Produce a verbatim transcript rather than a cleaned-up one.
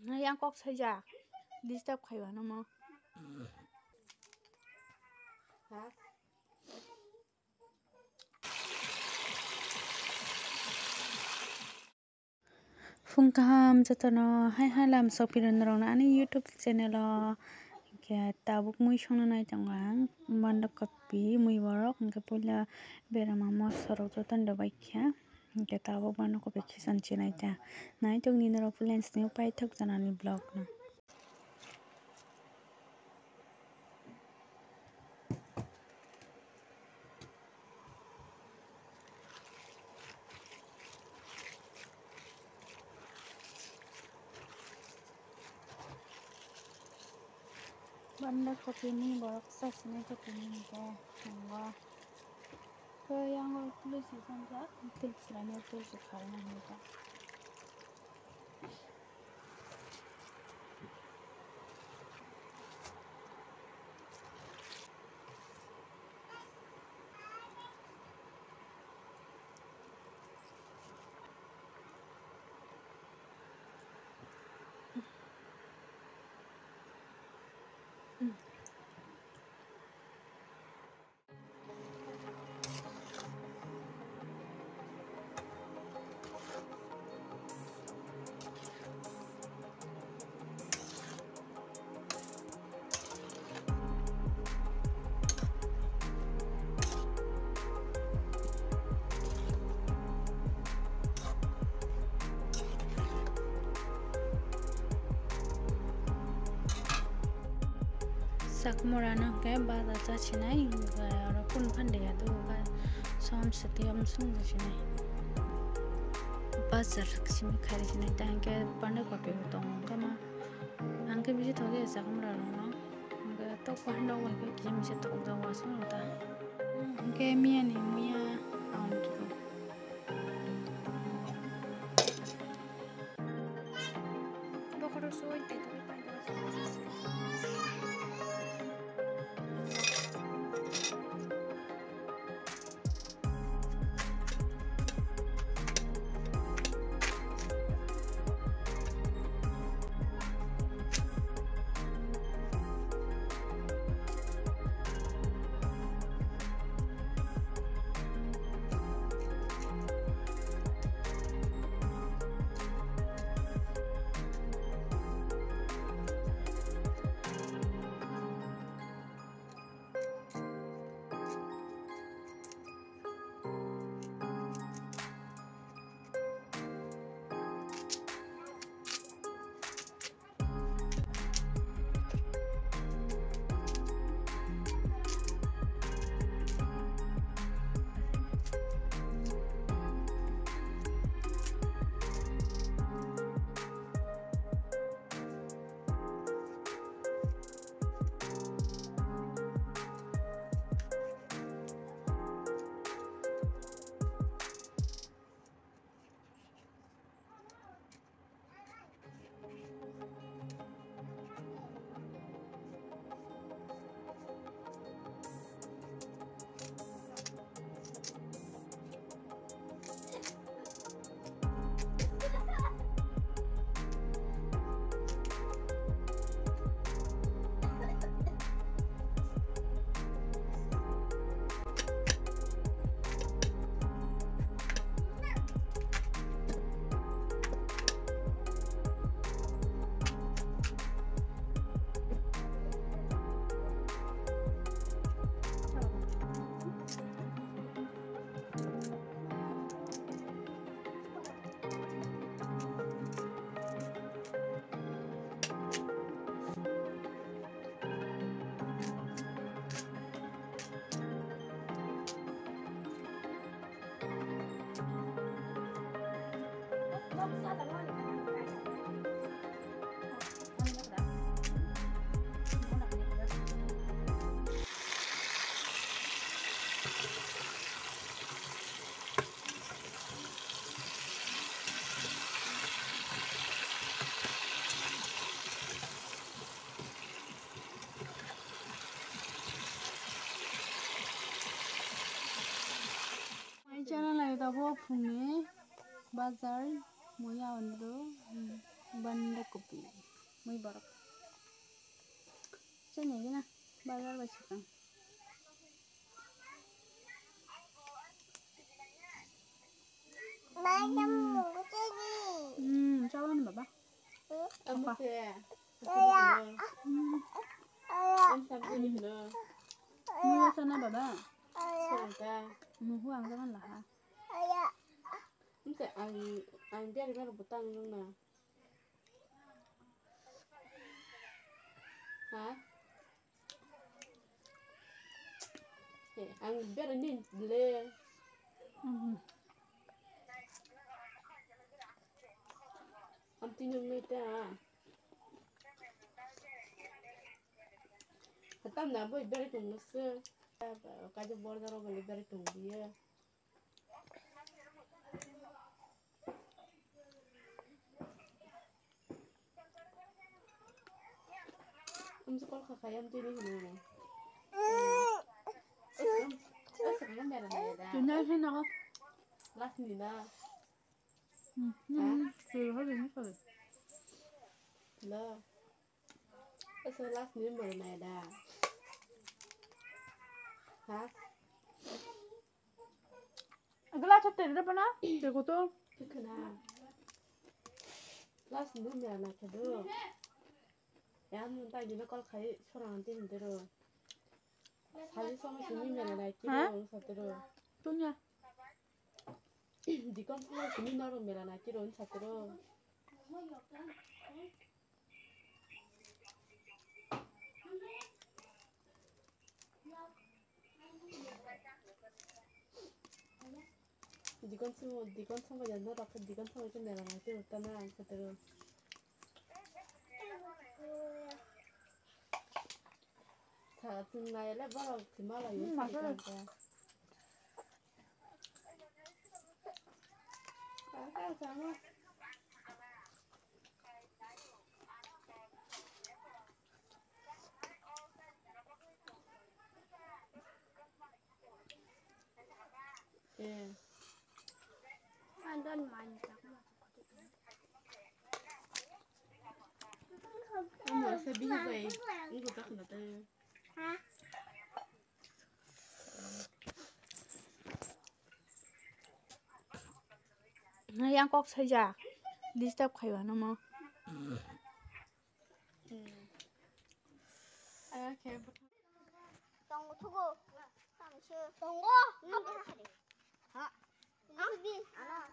Yang kok saijak, disturb khaiba nomo. Phung kaham jotono hai hai lam sokphiro norokno ani YouTube channel o. Hingkhe tabuk mui songna nai tongo ang, banda kopi mui borok, hingkhe puila berama moso rok jotono rwbaikha. Hingkhe tabuk banda kopi khisan chinai ta. Naitok ni norok puila sini paithak janani vlog no. Banda kopi ni borok sa sini kopi ni hingke tongo. Khe yang o tulusi sanjak, tulusi rani tulusi kharna hingka. Sakmora no hwnkhe baja cha sinai, hwnkhe oro kunu phan de ya do, ba som sati om sung ja sinai. Bajar simi khai sinai, ta hwnkhe panda kopi bo tongo, hwnkhe ma, hwnkhe bisi thok ya sakmora rok no, hwnkhe tok phan rok bai khe kisa misa thok jak wasung rok ta. Hwnkhe miya ni muya ang. Mai chana lai tabuk phungni bazar muya ondo. Banda kopi. Mui borok. Sini gina. Bazar bai sakang. Hmm, hmm, chawan baba. Apa? Hmm. Mui sana baba. Muhu ang jaman laha. Ang, ang biar biar butang nung na. Ha? He, ang bera ni le. Mhm. Am tinung ni ta. Hatam na boy bera tung nase. Kaje border ro bali bera tung biya. Amsa call kha kha yam tini hwnwi. Aswk, aswk no mera nai da. Tunai hwnwi nago. Last ni na. Hmm, hmm, hmm. Hello. Aswk last ni mera nai da. Ha? Glass o teri bana, teko to. Khna. Glass ni mera nai khado. Ya mun ta gina call khai sorang tin dero. Sali somo sini mera nai kiro satero. Tunya. Dikon somo sini noro mera nai kiro satero. Dikon sung, dikon sung ya no rakha, dikon sung ya mera nai te uta na ang khatero. Sa sung na ya le borok sima la yu. Hmm, sa masa. Eh. I don't mind. Amo sa bihi bai. Ini kota kena tanya. Yang kok saja disturb khaiba namo. Tongo thugo. Tongo. Ha. Ang di. Ana.